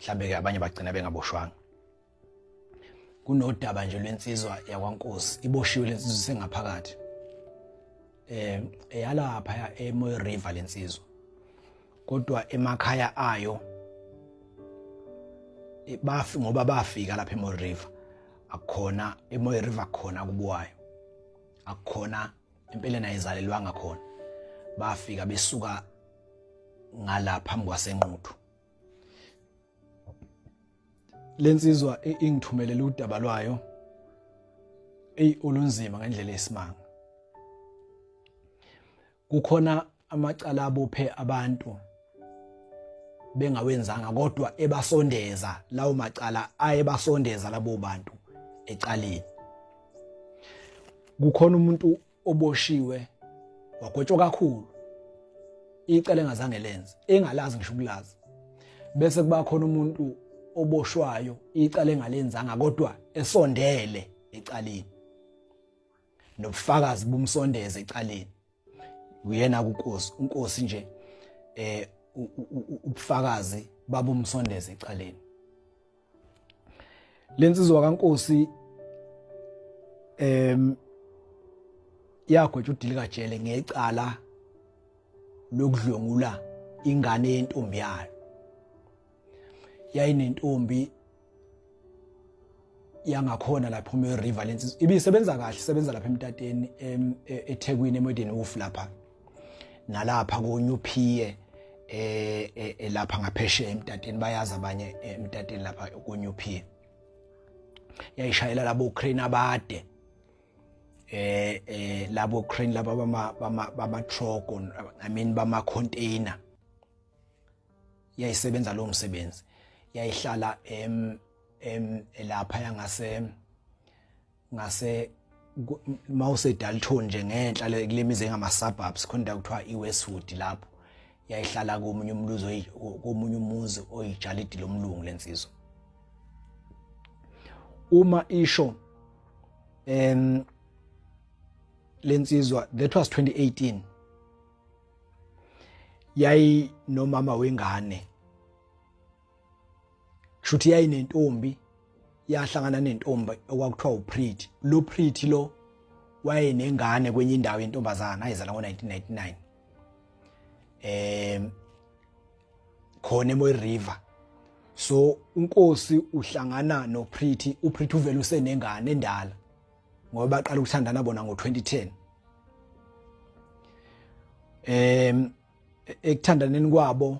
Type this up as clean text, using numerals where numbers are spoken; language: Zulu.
Mhlambe ke abanye bagcina bengaboshwanga. Kunodaba nje lwensizwa yakwaNkosi, iboshiwe lensizwa, isengaphakathi eyalapha eMoy River lensizwa, kodwa emakhaya ayo bafi ngoba bafika lapha eMoy River, akukhona eMoy River, khona kubuwayo akukhona empeleni, ayizalelwanga khona, bafika besuka ngala phambi kwaseNquthu. Lensizwa ingithumelele udaba lwayo, ey, olunzima ngendlela esimanga. Kukhona amacala abophe abantu bengawenzanga, kodwa ebasondeza lawo macala, ayebasondeza labo bantu ecaleni. Kukhona umuntu oboshiwe, wagwetshwa kakhulu icala engazange lenze, engalazi ngisho ukulazi, bese kuba khona umuntu oboshwayo icala engalenzanga, kodwa esondele ecaleni, nobufakazi bumsondeze ecaleni. Uyena kuNkosi, uNkosi nje ubufakazi babumsondeze ecaleni. Lensizwa kaNkosi yagwetshwa udilikajele ngecala lokudlwengula ingane yentombi yayo. Yayinentombi yangakhona lapha uMoy River. Lensizwa ibisebenza kahle, isebenza lapha eMtateni, eThekwini, eModern Wolf lapha, nalapha koNyuphiye, lapha ngaphesheya eMtateni, bayazi abanye eMtateni lapha koNyuphiye. Yayishayela labo crane abade, labo crane laba bama truck, I mean bama container. Yayisebenza lo msebenzi, yayihlala em em lapha yangase ngase mawuse Dalton nje ngenhla kule mizi engama suburbs khona, indawo kuthiwa iWestwood. Lapho yayihlala komunye umluzi, komunye umuzi oyijalidi lomlungu. Lensizwa uma isho lensizwa, that was 2018, yayi nomama wengane, kushuthi yayinentombi, yahlangana nentombi okwakuthiwa uPretty. Lo Pretty lo wayenengane kwenye indawo yentombazana ayizala ngo-1999 khona eMoy River. So uNkosi uhlangana noPretty, uPretty uvela usenengane endala ngoba baqala ukuthandana bona ngo-2010. Ekuthandaneni kwabo